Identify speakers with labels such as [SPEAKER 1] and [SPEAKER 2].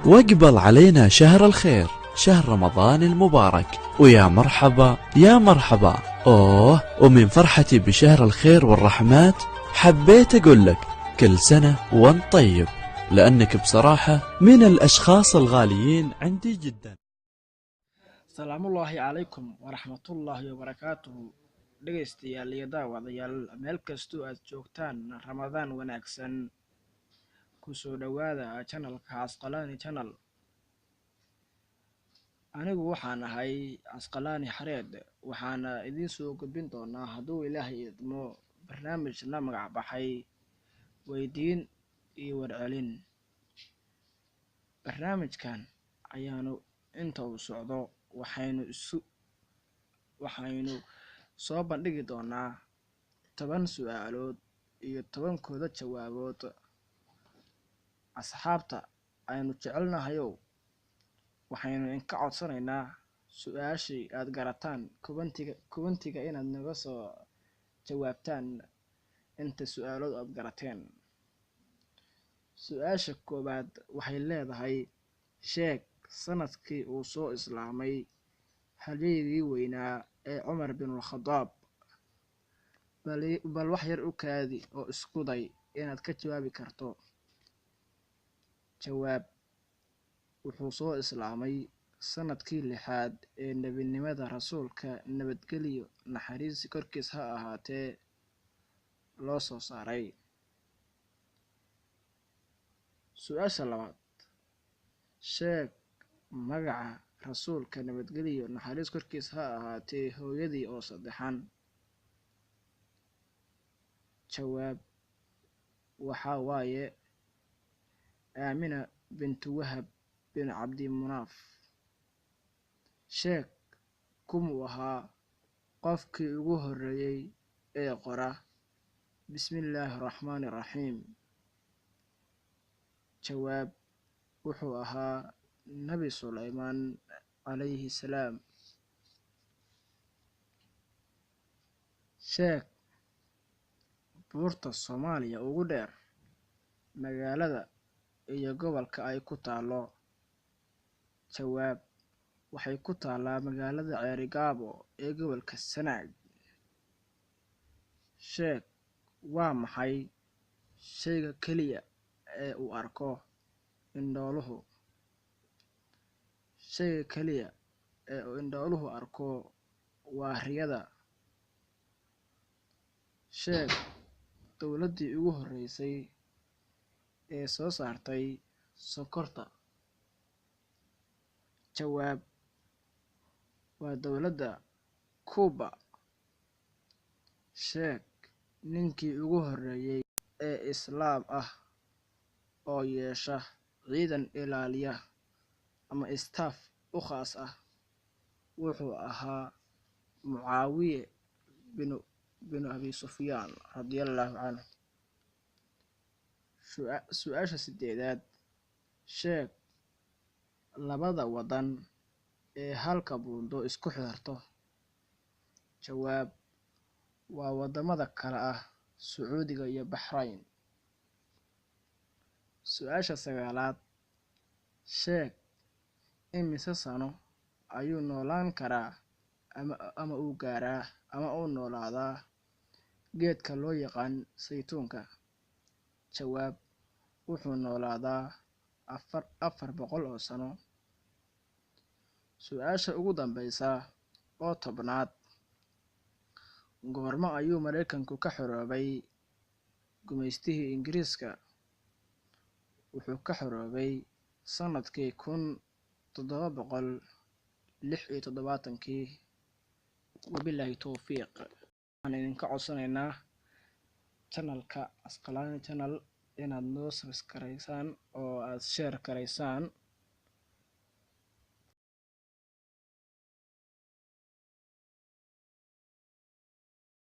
[SPEAKER 1] واقبل علينا شهر الخير، شهر رمضان المبارك، ويا مرحبا يا مرحبا. أوه، ومن فرحتي بشهر الخير والرحمات حبيت أقول لك كل سنة وانت طيب، لأنك بصراحة من الأشخاص الغاليين عندي جدا.
[SPEAKER 2] Salaamullaahi calaykum waraxmatullaahi wabarakaatuhu. Dhegaystayaal iyo daawadayaal, meel kastoo aad joogtaan, Ramadaan wanaagsan. Kusoo dhowaada channelka Casqalaani Channel. Anigu waxaan ahay Casqalaani Xareed, waxaana idiin soo gudbin doonaa, hadduu Ilaahay idmo, barnaamij la magac baxay Weydiin iyo Warcelin. Barnaamijkan ayaanu inta uu socdo waxaynu soo bandhigi doonaa 10 su-aalood iyo 10-kooda jawaabood. Asxaabta aynu jecelnahayow, waxaynu inka codsanaynaa su-aashii aad garataan commentiga inaad naga soo jawaabtaan inta su-aalood aad garateen. Su-aasha koowaad waxay leedahay: sheeg sanadkii uu soo islaamay halyeygii weynaa ee Cumar binul Khadaab. Bal wax yar u kaadi oo isku day inaad ka jawaabi karto. Jawaab: wuxuu soo islaamay sanadkii lixaad ee nebinimada Rasuulka, nabadgelyo naxariisi korkiis ha ahaatee, loo soo saaray. Su-aasha labaad: sheeg magaca Rasuulka, nabadgelyo naxariis korkiis ha ahaatee, hooyadii oo saddexan. Jawaab: waxaa waaye Aamina bintu Wahab bin Cabdimunaaf. Sheeg kumuu ahaa qofkii ugu horreeyey ee qora Bismillaahi Araxmaani Araxiim? Jawaab: wuxuu ahaa Nabi Sulaymaan calayhi salaam. Sheeg buurta Soomaaliya ugu dheer, magaalada iyo gobolka ay ku taalo. Jawaab: waxay ku taalaa magaalada Ceerigaabo ee gobolka Sanaag. Sheeg waa maxay shayga keliya ee uu arko indhooluhu? Shayga keliya ee uu indhooluhu arko waa riyada. Sheeg dowladdii ugu horreysay ee soo saartay sonkorta. Jawaab: waa dowladda Kuuba. Sheeg ninkii ugu horreeyey ee Islaam ah oo yeesha ciidan ilaaliya ama staff u khaas ah. Wuxuu ahaa Mucaawiye binu Abi Sufyaan radiallahu canhu. Su-aasha sideedaad: sheeg labada waddan ee halka buundo isku xirto. Jawaab: waa waddamada kale ah Sacuudiga iyo Baxrayn. Su-aasha sagaalaad: sheeg imise sano ayuu noolaan karaa ama uu gaaraa ama uu noolaadaa geedka loo yaqaan saytuunka? Jawaab: wuxuu noolaadaa 400 oo sano. Su-aasha ugu dambeysa oo 10aad: goormo ayuu Maraykanku ka xoroobay gumaystihii Ingiriiska? Wuxuu ka xoroobay sanadkii 1776-kii. Wabilaahi towfiiq. Waxaan idinka codsanaynaa channelka Casqalaani Channel inaad noo subscribe oo aad share garaysaan.